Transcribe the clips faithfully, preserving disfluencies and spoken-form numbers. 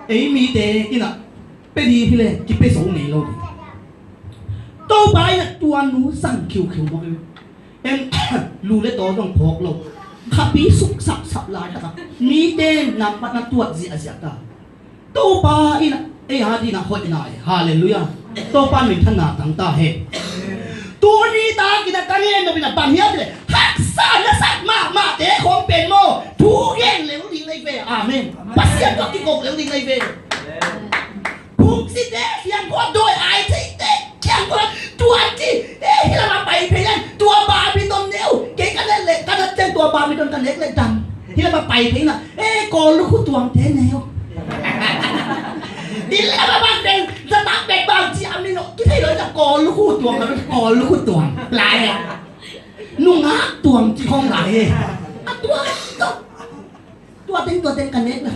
Ei mite in ah pia ding hi leh kipia zo ngei lo ding. Topa in ah tua nu zang khiukhiu mawk hi. En, lu le taw zong phawk lo. Khapi suk sapsap laitak a mite nambat na tuat ziahziah ta. Topa in ah ei a dingin ah hoih nai. Halleluiah. Topa minthanna tang ta hen. Tuni takin ah ka ngen nop in ah bang hiam cih leh haksa na sak mahmahte khawng pen maw, thu gen lel ding na hi ve. Amen. Pasian tawh kikok lel ding na hi ve. Phungsite kiang khua, dawi ai theite kiang khua, tua ci, eh, hih lam a pai phei in, tua Babilon ne uh, kei ka ne leh ka na ciang tua Babilon ka nek leh dam. Hih lam a pai phei in ah, eh, Kawl lukhu tuangte ne uh. Hih lam a bang pen, za tak bek bang ci a min uh kithei lo in ah, Kawl lukhu tuang, Kawl lukhu tuang. Lai e. Nungak tuang ci khawng lai e. A tua, tua. Tua teng, tua teng ka nek leh.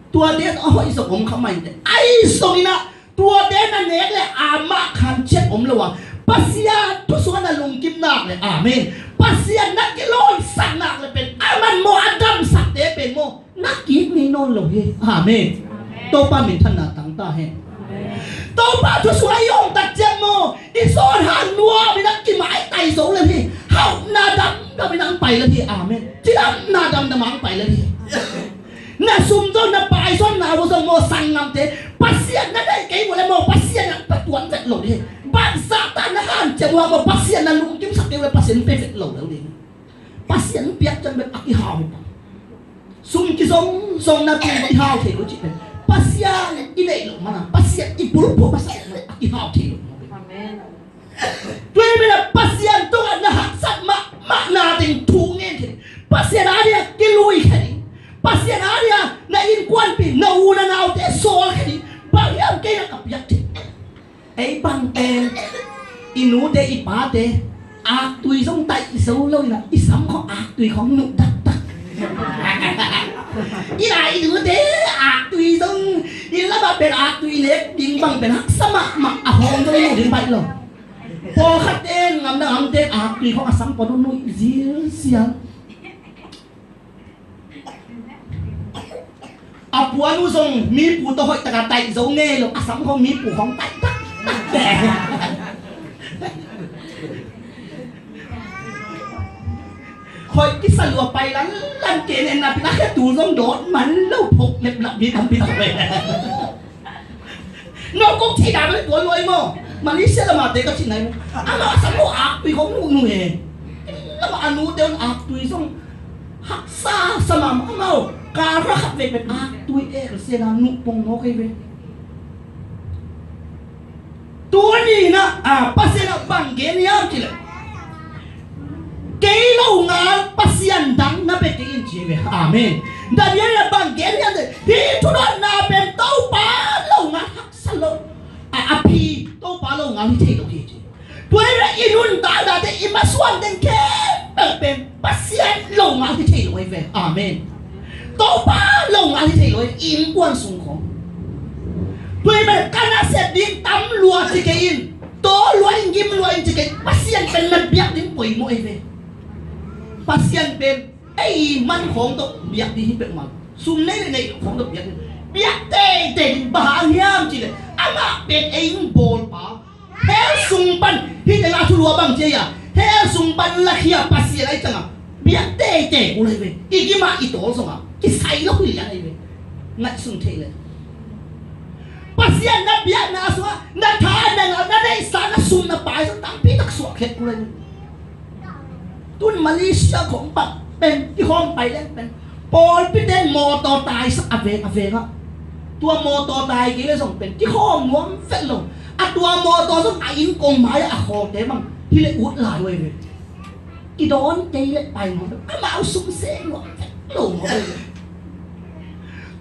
Tuate a hoih zong om kha mai te. Ahi zongin ah tuate na nek leh amah khanciat om lo a, Pasian thu sungah na lungkim nak leh, amen, Pasian na kilawisak nak leh pen aman maw, a damsakte pen maw, na kik ngei nawn lo hi. Amen. Topa minthanna tang ta hen. Topa thu sungah i om tak ciang maw, i zawn hang nuam in ah kimaitai zo lel hi. Hauhna damdam in ah hong pai lel hi. Amen. Cidamna damdam ah hong pai lel hi. Na sum zong, na pai zong, na ua zong maw, sanggamte, Pasian na deih kei uh leh maw, Pasian in hong pia tuan vet lo ding hi. Bangzah tak na hanciam uh a maw, Pasian na lungkimsak kei uh leh Pasian hong pia vet lo ding hi. Pasian hong piak ciang bek a kihau hi. Sum kizong zong na tung kihau thei lo cih pen, Pasian i neih loh man a, Pasian i bulphuh, Pasian a kihau thei lo. Amen. Tua ahih manin Pasian tungah na haksat mahmah na teng thu ngen kei. Pasian a dingin kilui kei. Pasian a dingin na innkuanpih, na u na naute sawl kei. Bang hiam kei na ka piak thei. Ei bang pen i nute i pate aktui zong taih zo lo in ah, i sam khawng aktui khawng nuh taktak. I lai i nute aktui zong, i lam ah pen aktui nek ding bang pen haksa mahmah, a hawng zong i nuh ding baih lo. Pawlkhat ten, ngamna ngamte aktui khawng a sam pawl nuh zialzial. A puan uh zong mipu tawh hoih taka taih zo ngei lo, a sam khawng mipu khawng taih taktak. Hoih kisa lua pai lanlan kei nen, na pi na khe tu zong dawt man lo, phok leplap mi tampi tak ve. No kong thei dan lo tuan luai maw. Malaysia lam a te ka cih nai maw. Amau a sam lo aktui khawng nuh nuh e. Lam a nute un aktui zong haksa sa mahmah amau. Kara khat vek pen aktui e, ka sen a nuh pong maw kei ve. Tuni in ah, a, Pasian ah bang gen hiam cih leh, kei lo ngal pasian dang na bia kei in ci ve. Amen. Daniel in ah bang gen hiam cih leh, hih thudotna pen Topa lo ngal haksa lo. A, a phi Topa lo ngal hi thei lo hi ci. Tua hi leh i nuntaknate, i masuan teng khempeuh pen Pasian lo ngal hi thei lo hi ve. Amen. Topa lo ngal hi thei lo hi, i innkuan sung khawng. Tua hi pen ka nasep ding tam lua ci kei in, taw lua in, gim lua in ci kei in, Pasian pen na biak ding poimawh hi ve. Pasian pen ei man khawng tawh biak ding hi peuhmah lo. Sum nei le neih khawng tawh biak ding, biak teitei ding. Bang hang hiam cih leh amah pen ei hong bawlpa. Hell sung pan, hih teng a thulu a bang ci hiam, hell sung pan lakhia Pasian ahih ciangin biak teitei kul hi ve. I gim a i tawl zongin kisai lo hi lian hi ve. Ngaihsun theih leh, Pasian na biakna sungah na tha, na ngal, na neihsa, na sum, na pai zong tampi tak suahkhiat kul hi ve. Tun Malaysia khawng bang pen kikhawm pai leng pen pawlpi ten mawtaw taisak a veng a veng ah, tua mawtaw tai kei leh zong pen kikhawm nuam vet lo. A tua mawtaw zong a inn kong mai-ah a khawlte bang hi leh ut lai uh hi ve. Kidawn kei leh pai nuam vet, amau sum se nuam vet lo mawk hi ve.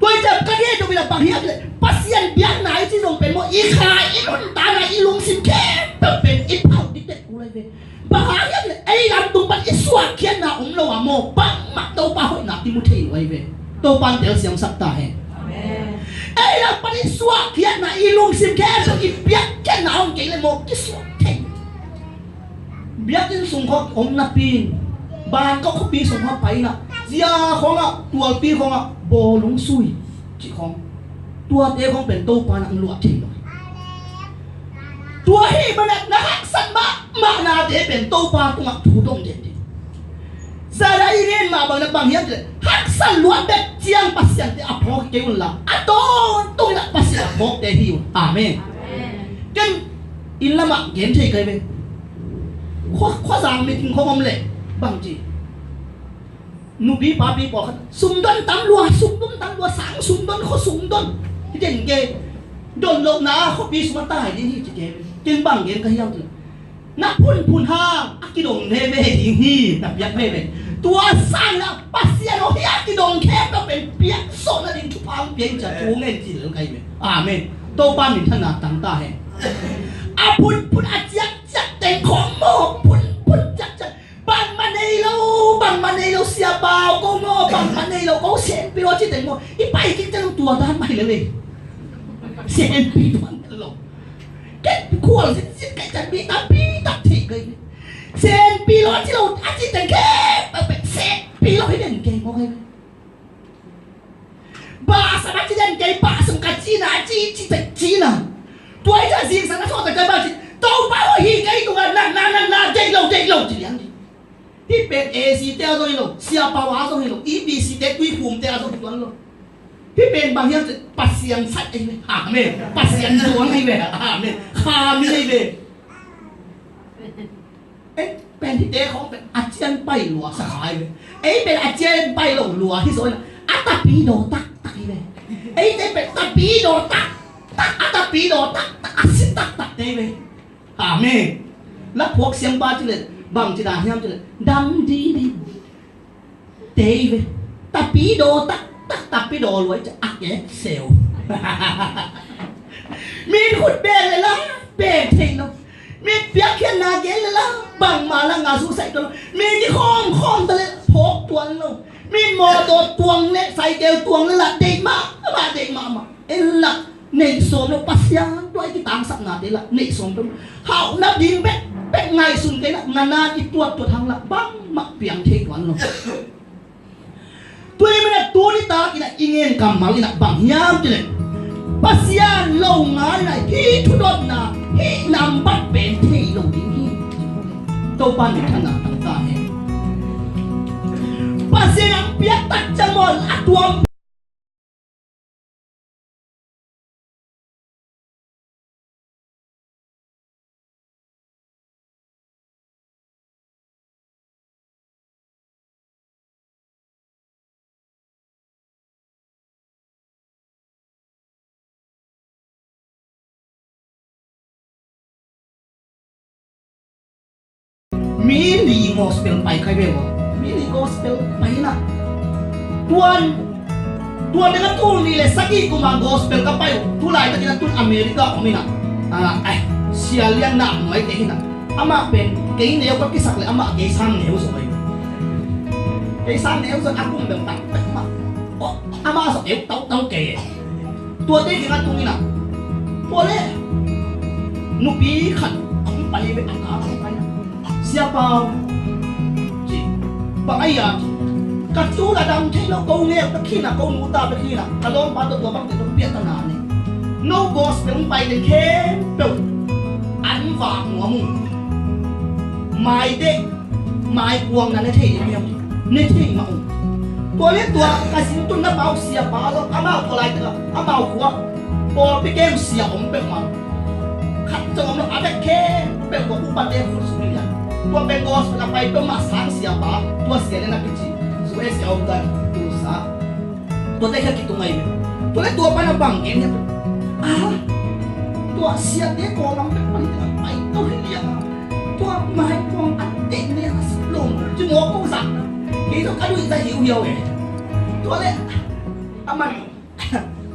Tua hi ciang ka gen nop in ah bang hiam cih leh, Pasian biakna i cih zong pen maw, i kha, i nuntakna, i lungsim khempeuh pen i phauh diktek kul hi ve. Bang hang hiam cih leh ei lam tung pan i suahkhiatna om lo a maw, bangmah Topa hoihna kimu thei lo hi ve. Topa in telsiamsak ta hen. Amen. Ei lam pan i suahkhiatna, i lungsim khempeuh i biakkhiatna om kei leh maw, kisuak thei. Biakinn sung khawng om napi in, Bangkok khuapi sung khawng pai in ah, zia khawngah, tualpi khawngah bawlung sui cih khawng, Tuate khong pen Topa in hong luah thei lo. Tua ahih manin na haksat mahmah nate pen Topa tungah thu dong den ding. Sara i gen mah bang na bang hiam cih leh, haksat luat bek ciang Pasian te a phawk kei un la, a tawntung in ah Pasian a phawkte hi un. Amen. Ken inn lamah gen thei kei ve. Khua, khuazang meeting khong om leh bang ci, nupi papi pawlkhat sum don tam lua, sum don tam lua, sang sum don, khua sum don. Hi den kei, don lohna khuapi sum a tai ding hi ci kei ve. Ken bang gen ka hiam cih leh, na phunphun hang a kidong veve ding hi, na piak veve. Tua sangin ah Pasian aw, hih a kidong khempeuh pen piaksuah nading thupha hong pia in ci-a thu ngen ci lel ka hi ve. Amen. Topa minthanna tang ta hen. A phunphun a ciakciak teng khong maw, phunphun ciakciak. Bangmah nei lo, bangmah nei lo, Sia Pau, ko maw, bangmah nei lo, ko senpi lo ci teng maw. I pai kik teng tua dan mah hi lel e. Senpi tuan lo. Ken khual zitzik kei, can mi tampi tak theih kei. Senpi lo a ci lo, a ci teng khempeuh pen senpi lo hi den kei maw kei. Bah sam a ci den kei, bah sam ka cina, a ci, ci teng cina. Tua hi ciang zingsang a sawt teng kei bah ci. Topa aw, hi kei tungah na, na, na, na, deih lo, deih lo ci liang ding. Hih pen A C te a zong hi lo, Sia Pau a zong hi lo, E B C te, Tuiphum te a zong hi tuan lo. Hih pen bang hiam cih leh Pasian sai ahi ve. Amen. Pasian zuang ahi ve. Amen. Kha mi ahi ve. Ei pen hihte khawng pen a cian pai lua sa kha ahi ve. Ei pen a cian pai lo lua hi zaw in a, a tapidaw taktak ahi ve. Eite pen tapidaw taktak, a tapidaw taktak, a si taktak te ahi ve. Amen. Na phuak siangpa cih leh bang ci dan hiam cih leh dam didi te hi ve. Tapidaw taktak, tapidaw luai ci a kek seu. Min khut beng le la beng thei lo. Min piakkhiatna gen le la bangmah la ngah susaih tuan lo. Min kikhawm khawm ta le phawk tuan lo. Min mawtaw tuang le, cycle tuang le la deih mahmah, deih mahmah. En la neih sawm lo, Pasian tua i kitangsapnate la neih sawm lo. Hauh nading bekbek ngaihsun kei la, ngana i tuattuat hang la bangmah piang thei tuan lo. Tua ahih manin a tuni takin a i ngen kammal in a bang hiam cih leh, Pasian lo ngal in a hih thudotna hih nambat pen thei lo ding hi. Topa minthanna tang ta hen. Pasian in hong piak tak ciang maw a tuam Mi li gospel pai khai ve maw? Mi li gospel pai na. Tuan, tuan ding a tul nih le sagih kuma gospel ka pai uh. Tulai takin a tun America om ina. Ah, ai, Sia Lian na mai te ina. Amah pen kei neu ka kisak le amah kei sang neu zo ai. Kei sang neu zo a kum bel tak tak ma. Oh, amah zo eu tau tau kei. Tuate kiang a tung ina. Tua le nupi khat hong pai ve, a ka hong pai na. Sia Pau ci, bang a hia? Ka tu la dam thei lo, ko ngeu pek hi na, ko nu ta pek hi na, ka lawmpa tawh tua bang te tawh piahtana nei. No gospel hong pai te khempeuh an vak nuam ung. Mai te mai kuang na ne thei ding hiam? Ne thei mah ung. Tua le tua ka sin tun na pau Sia Pa lo, amau tua lai tengah amau khua pawlpi kem sia om peuhmah. Khat zong om lo, a bek khempeuh tua upate khut sung lian. Tua pen gospel a pai peuhmah sang Sia Pa, tua Sia le na kici. Su e sia om dan tu sa. Tuate khia kitung ahi ve. Tua le tua pana bang gen hiam? Ah, tua siate kawlam pek pan tengah pai to hi liang. Tua mai kuang a teh ne a sak lom ci maw ko zak. Kei zong ka duih zah hiuhiau e. Tua le a man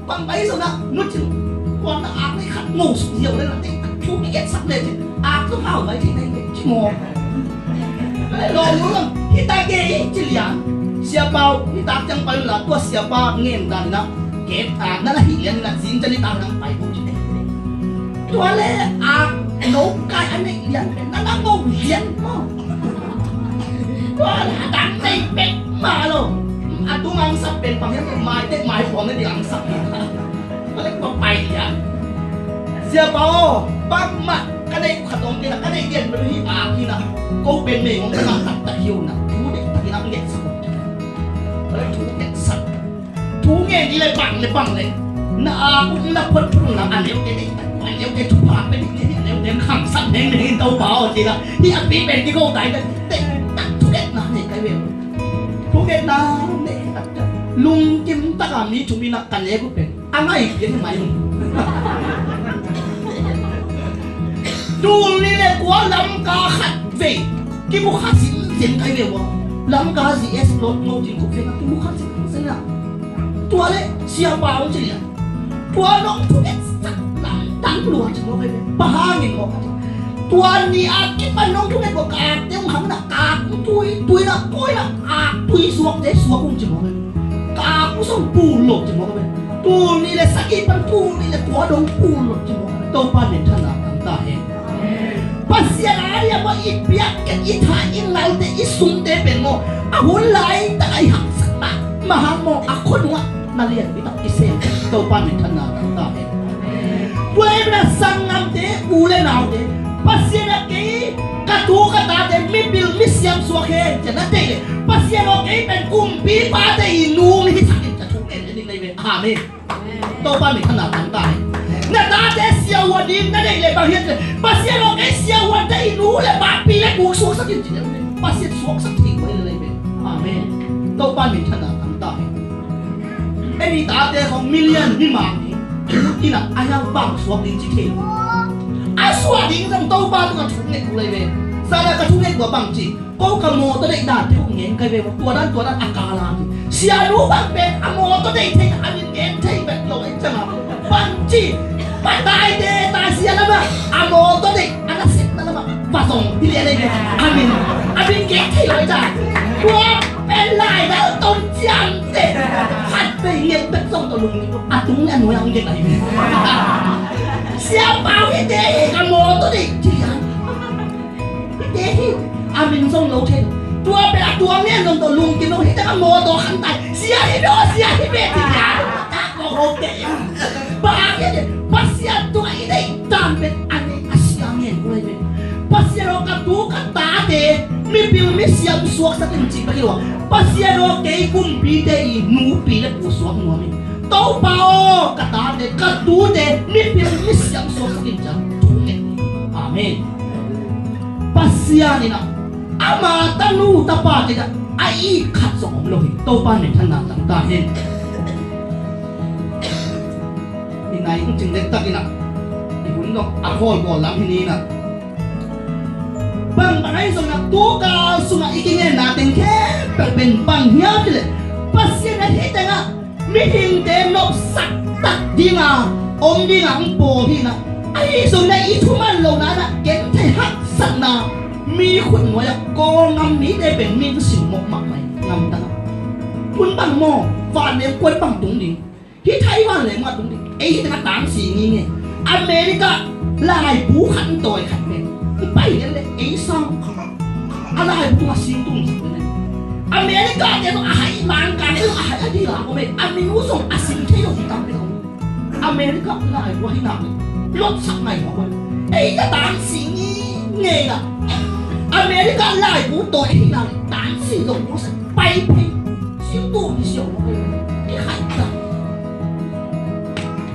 bang pai zong a nu cin kuang na ak nei khat ngau suk hiau le na teh a thu ki et sak le cin ak zong hau pai thei nai ci maw. Lawm lawm hi ta kei ci lian. Sia Pau hi tak ciang pai la tua Sia Pa ngen dan na. Kep ta na la hi lian na zing ciang hi tak nang pai ko ci. Tua le a lo kai a nei lian na na ngau lian ko. Tua la dang nei pek ma lo. A tung ang sak pen pang hian mai te mai pom ne di ang sak. Tua le Siapa aw, bangmah ka neih uh khat om kei na, ka neih lian bel hi a kei na. Ko pen mei ngong ka taktak hi uh na, thu deihtakin a ngetsak uh. Thu ngetsak. Thu ngen ding le bang le bang le na a kung na phot phot na a neu te deihtak, a neu te thupha pe ding, a neu te khangsak neng neng in Topa aw ci na. Hi a pi pen ding ko tai na, deihtak thu ngetna nei kai ve. Thu ngetna nei tak tak. Lungkim taka mi thu mi na ka nek uh pen a ngai pian mai. Tul nih le kua Lamka khat vei kimu kha zinzin kai ve ua. Lamka zi es lot ngo cin kuk vei na kimu kha zinzin na. Tua le siapa ong ci lian. Tua nong thu ngetsak lamdang lua ci mawk kai ve. Bang hangin mawk kai ve. Tua ni a kipan nong thu nget ua ka akte ong hang na ka ak ong tui tui na koi na ka ak tui suakte suak ong ci mawk kai ve. Ka ak ong song pul lo ci mawk kai ve. Tul nih le sagih pan tul nih le kua dong pul lo ci mawk kai ve. Topa minthanna tang ta hen. Pasian a dia maw i piak ken i tha i lalte i sumte pen maw a hun laitak a i haksak mahmah hang maw a khuanungah na lianpi tak i sem Topa minthanna tang ta hen. Tua ahih manin a sanggamte u le naute Pasian a kei ka tu ka tate mipil misiam suak hen ci a na deih leh Pasian aw kei pen kumpipate i nu hi sak in ka thu ngen ding nei ve. Amen. Topa minthanna tang ta hen. Na tate siahuan ding na deih leh bang hiam cih leh Pasian aw kei siahuante i nu le papi le kuk suaksak in ci leh Pasian suaksak thei huai lel ahi ve. Amen. Topa minthanna tang ta hen. Ei i tate khong million mi mang ding. Thu ina a hiang bang suak ding ci thei. A suak ding zong Topa tungah thu nget uh lai ve. Sana ka thu nget uh a bang ci. Ko ka mawtaw deih dante hong ngen kai ve ua, tua dan tua dan a kal a ci. Sianu bang pen a mawtaw deih thei a min ngen thei bek lo ei ciang a bang ci. Pataite ta sia lamah a mawtaw deih a nasepna lamah va zong hi lian ei ve. A min a min ngen thei lo ei ciang a tua pen laidal ton ciamteh khat vei ngen bek zong tawh lungkim lo a tung le a nuai a hong ngen ahi ve. Sia Pau hite hi ka mawtaw deih ci lian. Hite hi. A min zong lo thei. Tua pen a tua ngen zong tawh lungkim lo hite ka mawtaw khan tai. Sia hi daw sia hi ve ci lian. Ka ko ho te. Bang hang hiam cih leh Pasian tungah i deih dan pen a nei a sia ngen uh lai ve. Pasian aw ka tu ka tate mipil misiam suaksak in cih bek hi lo a Pasian aw kei kumpite i nupi le pu suak nuam in Topa aw ka tate ka tute mipil misiam suaksak in ci a thu ngen hi. Amen. Pasian in a ama tanu tapa kikah a it khat zong om lo hi. Topa minthanna tang ta hen. I nai hong cing dektak in a i hun dong a khawl bawl lam hi ni in a bang bang ahi zong in a tukal sungah i kingenna teng khempeuh pen bang hiam cih leh Pasian a hih tengah mihingte nopsak tak dinga om dinga hong pawl hi in a ahi zong in a i thuman lohna in a genthei haksatna mi khut nuai ah Kawlgam mite pen min sim mawk mahmah hi. Gamdang ah tun bang maw vanleng kuan bang tung ding. Hih Taiwan leng mah tung ding. Ei hih tengah tangsi ngingei. America laibu khat tawi khat pen i pai lian leh ei sang a laibu tungah sing tung sak lian leh America te tawh a hai Mangkang te tawh a hai a dil a om ei. A min uh zong a sim thei lo hi tam pen a om. America laibu ahi nak leh lotsak nai mawk uh ei. Ei ka tangsi ngingei na America laibu tawi ahi nak leh tangsi zong busak pai phei. Siu tu ni siu lo ei. I khai ta.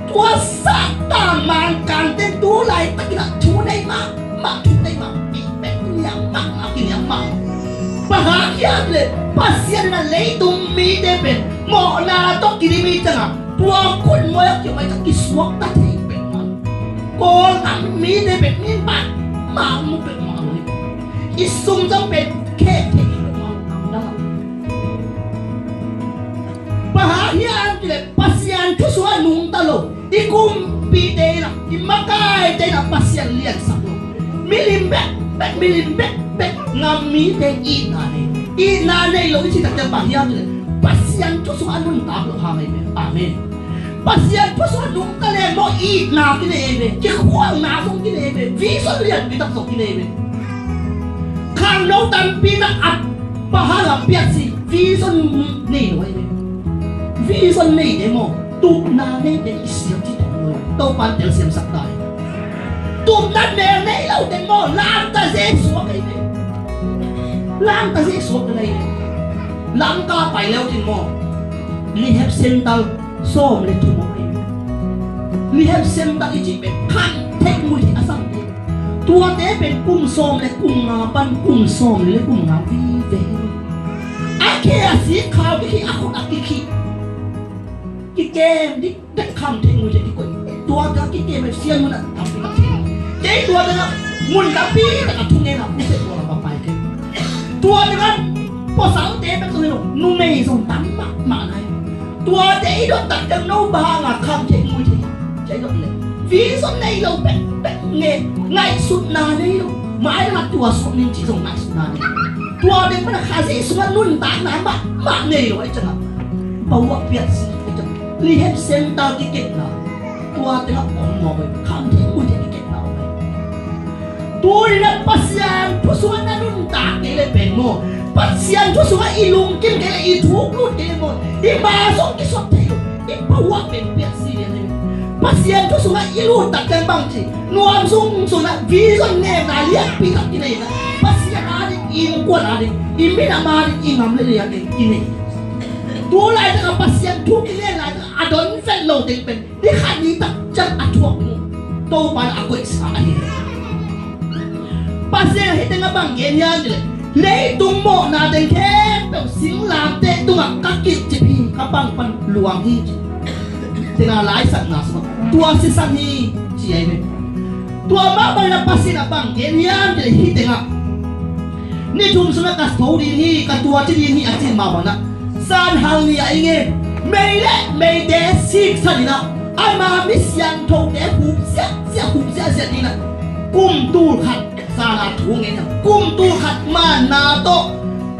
Tua Satan Mangkang te tu laitak in a thu nei mahmah thu nei mah. I pek niang mahmah kiniang mah. Bang hang hiam leh Pasian in a leitung mite pen mawhna tawh kidim i ciang a tua khut nuai ah kiom ai ciang kisuakta thei peuhmah. Kawlgam mite pen mi mahmah mu peuhmah lo hi. I sum zong pen khek thei peuhmah lo. Bang hang hiam cih leh Pasian thu sungah nungta lo. I kumpite in a i makaite in a Pasian liansak lo. Milim bekbek milim bekbek ngam mite itna nei. Itna nei lo i cih takte bang hiam cih leh Pasian thu sungah a nuntak lo hang ahi ve. Amen. Pasian thu sungah nungta leng maw itna kinei ahi ve. Kikhualna zong kinei ahi ve. Vision lianpi tak zong kinei ahi ve. Khangno tampi tak a pahala piak si vision nei lo ahi ve. Vision neite maw tupna neite i siam ci tawh lo. Topan telsiamsak ta hi. Tumna mel nei lo teng maw, langta Jesu a kei ve. Langta Jesu a kei ve. Langka pai leu teng maw, rehab center sawm le thum a kei ve. Rehab center i cih pen khan theih muih theih a sam te. Tuate pen kum sawm le kum nga pan kum sawm le kum nga vive. A khe a sik khau kikhih, a khut a kikhih. Kikem dik dak kham thei ngui thei kikoih. Tua ka kikem a sian mun a tam pi tak thei. Kei tua dang a mun tampi tak a thungen a pu se tua ka pai kei. Tua dang a pasal te tak thungen lo. Numei zong tam mahmah nai. Tua te i dot tak dang no bang a kham thei ngui thei. Thei dot le. Vision nei lo pek pek nge. Ngaihsutna nei lo. Mai dang a tua suk ning ci zong ngaihsutna nei. Tua dang pan a kha zi sung a nuntakna mahmah nei lo ai cang a. Paua piat si ai cang. Rehab center kiketna. Tua tengah om mawk uh, khamthei muite kiketna om uh. Tuni-in ah Pasian thu sungah na nuntak kei leh pen maw, Pasian thu sungah i lungkim kei leh, i thuk lut kei leh maw, i ma zong kisot thei lo, i paua pen piat si lian hi. Pasian thu sungah i lut tak ciang bang ci, nuam sung sungah vision ngemna lianpi tak kinei na, Pasian a ding, innkuan a ding, i minam a ding, i ngam le lei a ding kinei. Tu laitak a Pasian thu kingen laitak a don vet lo ding pen ni khat ni tak ciang a thuak ding uh Topa in a koihsa ahi. Pasian hih teng a bang gen hiam cih leh, leitung mawhna teng khempeuh singlamteh tungah ka kilhcip hi, ka pang pan luang hi ci. Tena laisakna sungah tua sisan hi ci ahi ve. Tua mah bangin a Pasian a bang gen hiam cih leh hih tengah ni thum sungah ka tho ding hi, ka tuaci ding hi a cih mah bangin ah, zanhal ni-ah i ngen mei le meite siksan in ah, ama mi siangthote hup ziahziah, hup ziahziah ding in ah, kum tul khat, zan a thu ngen hiam, kum tul khat manna tawh,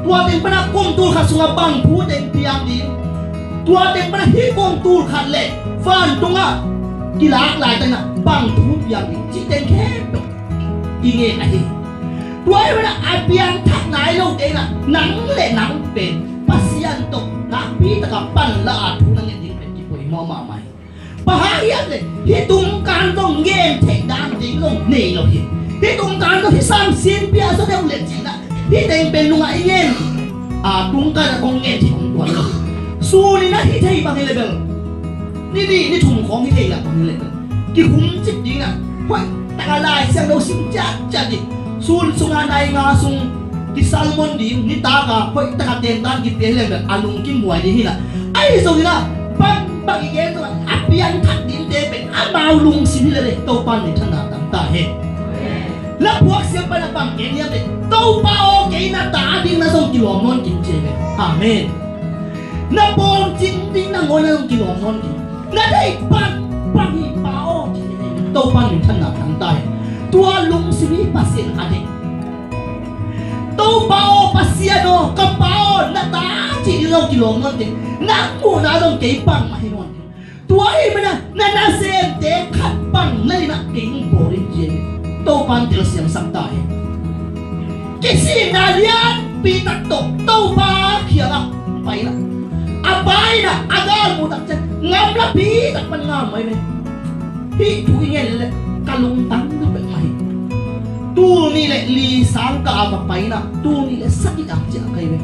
tua teng pan a kum tul khat sungah bang thu teng piang ding, tua teng pan a hih kum tul khat le vantung ah kilak laitak in ah bang thu piang ding cih teng khempeuh i ngen ahi. Tua ahih manin ah a piangthak nai lote in ah nang le nang pen Pasian tawh nakpi takin pan la a thu na ngen ding pen kipoimawh mahmah hi. Bang hang hiam leh hih tungkan zong ngen theih dan ding zong nei lo hi. Hih tungkan zong hih samsin pia zaw deuh leh ci-in ah hih teng pen nungah i ngen a tungkan ah kong ngen theih hong tuan lo. Sun in ah hih thei bang hi leh bel, ni nih ni thum khawng hih thei lah bang hi leh bel kihumcip ding in ah, hoih taka Lai Siangtho sim ciatciat ding. Sun sungah nai nga sung kisalmon ding, nitak a hoih taka tentan kipia hi leh bel a lungkim huai ding hi lah. Ahi zongin ah bangbang i gen zongin a piangthak dingte pen amau lungsim hi leh leh Topa in minthanna tang ta hen. La phuak siam pan a bang gen hiam leh, Topa aw, kei na ta ding na zong kilawm nawn kei ci ve. Amen. Na pawlcing ding na ngawn na zong kilawm nawn kei. Na deih pan pan hi Pa aw ci hi. Topa in minthanna tang ta hen. Tua lungsim hi Pasian a deih. Topa aw Pasian aw, ka Pa aw, na ta cih ding zong kilawm nawn kei. Nang muhna zong kei pang mah hi nawn kei. Tua ahih manin ah na nasemte khat pang na ding ah kei hong bawl in ci hi. Topa in telsiamsak ta hen. Kisikna lianpi tak tawh Topa kiangah pai in ah, a Pa in ah a gal muh tak ciang ngamlapi tak pan ngam mai ve. Hih thu i ngen leh ka lungtang na peuhmah hi. Tul nih le li sang ka a va pai in ah, tul nih le sagih a ciah ka hi ve.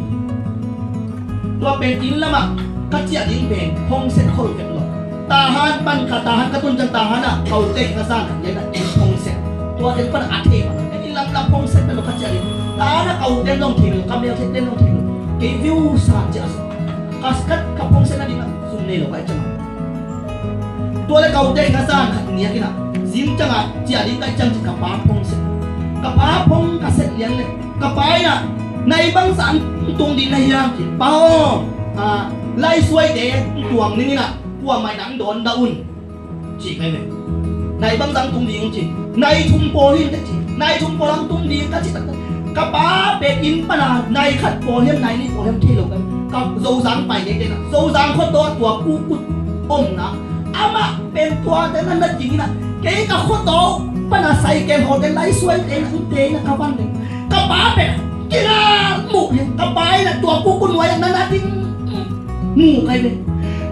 Tua pen inn lamah ka ciah ding pen hong set khol vek lo. Tahan pan ka, Tahan ka tun ciang Tahan ah ka ute in a zan khat lian ah inn hong set. Tua teng pan a thei mah inn lamlam hong set vek lo ka ciah ding. Tahan ah ka ute in zong thei lo, ka mel thei ten zong thei lo. Kei veu sa ciah a sung. Ka, ka, ka hong set nading ah sum nei lo ka hih ciang. Tua leh ka ute in a zan khat niak in ah, zing ciang a ciah ding ka hih ciang ci ka Pa hong set. Ka Pa hong ka set lian leh ka Pa in ah, nai bangzah hong tung ding na hiam ci. Pa aw, a, laisuaite hong tuang ning in ah, kuamah in ah hong dawn dah un ci ka hi ve. Nai bangzah hong tung ding ci. Nai thum pawl hi in teh ci. Nai thum pawl hong tung ding ka cih taktak, ka Pa pen inn pan a nai khat pawl hiam, nai nih pawl hiam thei lo ka hi. Ka Zozang pai ngei teh na, Zozang khuato ah tua kukut omna, amah pen tuate na na ding in ah, kei ka khuato pan a saikel hawte, laisuaite na ute in ah ka van ding. Ka Pa pen kinga muh hi. Ka Pa in ah tua kukut nuai ah na na ding mu ka hi ve.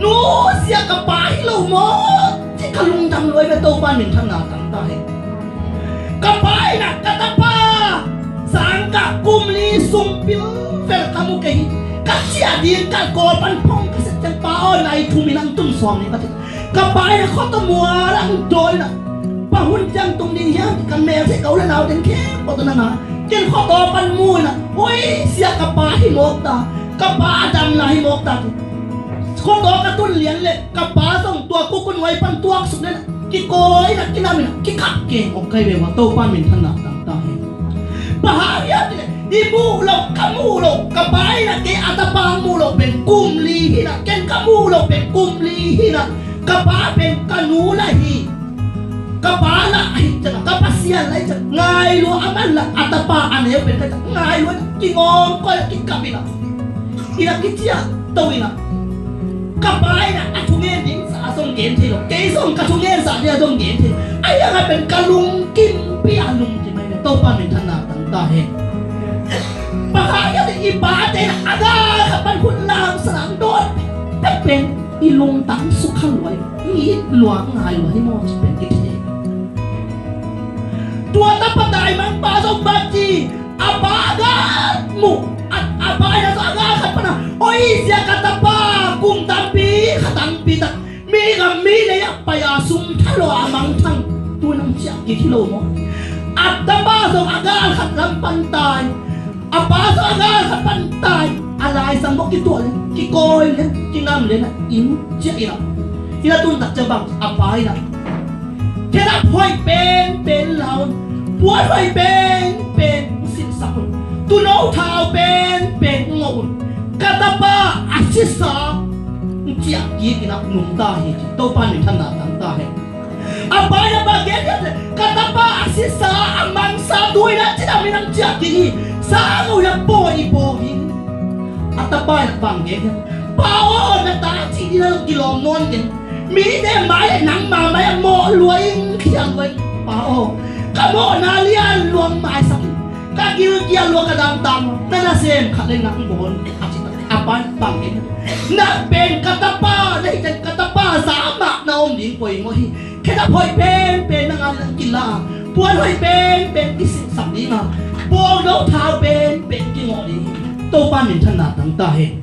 Nusia, ka Pa hi lo maw ci ka lungdam lua hi ve. Topa in minthanna tang ta hen. Ka pa in ah, ka tapa sangkah kum li sung pilvel ka mu kei hi. Ka ciah ding ka kawl pan phone ka set ciang, pa aw, nai thum in hong tun sawm ni ka ci. Ka pa in ah khuataw mual ah hong dawn in ah, pa hun ciang tung ding hiam, ka mel thei ka u le nau teng khempeuh tawh na nga. Ken khuataw pan mu in ah, oi sia, ka pa hi mawk ta, ka pa a dam lai hi mawk ta ci. Khuataw ka tun lian leh ka pa zong tua kukunuai pan tuaksuk leh kikawi in ah, kinam in ah, kikhap keng awk ka hi ve maw. Topa minthanna tang ta hen. Bang hang hiam cih leh i muh loh, ka muh loh, ka pa in ah kei a tapa muh loh pen kum li hi in ah, ken ka muh loh pen kum li hi in ah, ka pa pen ka nu lah hi. Ka pa lah ahi ciang, ka Pasian lah ahi ciang, ngai lua, aman lah a tapa a neu pen ka ci a, ngai lua, kingawm kawikawi, kikap in ah, in ah kiciahto in ah, ka pa in ah a thungen ding sa a zong gen thei lo, kei zong ka thungen sa ding a zong gen thei lo. Ahi hang a pen ka lungkimpih a lungkim ahi ve. Topa minthanna tang ta hen. Bang hang hiam cih leh i pate in ah a gal khat pan hun lamsang dawn pek pen i lungtang sukha lua hi, i it lua, ngai lua hi maw cih pen kithei. Tua tapa taimangpa zong bang ci, a pa a gal muh, a, a pa in ah zong a gal khat pan a, oi sia, ka tapa kum tampi, kha tampi tak mi gam mi lei ah pai a, sum tha lua a mangthang, tu in hong ciah kik hi lo maw. A tapa zong a gal khat lam pan tai. A pa zong a gal khat pan tai. A laisang bawh kituah leh, kikawi leh, kinam leh, na inn ciah in ah, in ah tun tak ciang bang, a pa in ah, khe dap hoih penpen la un, puan hoih penpen sinsak un, tuuno thau penpen ngawh un, ka tapa a sisa hong ciah kik in ah nungta hi ci. Topa minthanna tang ta hen. A pa in ah bang gen hiam cih leh, ka tapa a sisa, a mangsa, tu in ah cidam in hong ciah kik hi. Sa ngawh in ah pawi i pawi hi. A tapa in ah bang gen hiam, pa aw, na ta cih ding in ah kilawm nawn keng. Mite mai leh nangma mai ah mawh lua ing, khial lua ing. Pa aw, ka mawhna lian lua hong maisak ing. Ka gilkial lua, ka dam tam, na nasem khat leh nang bawl, a ci tak a pa in bang gen hiam, nang pen ka tapa na hi ciang, ka tapa za mah na om ding poimawh hi. Khe dap hoih penpen na ngai leh kila, puan hoih penpen kisinsak ding a, bawngno thau penpen kingawh ding hi. Topa minthanna tang ta hen.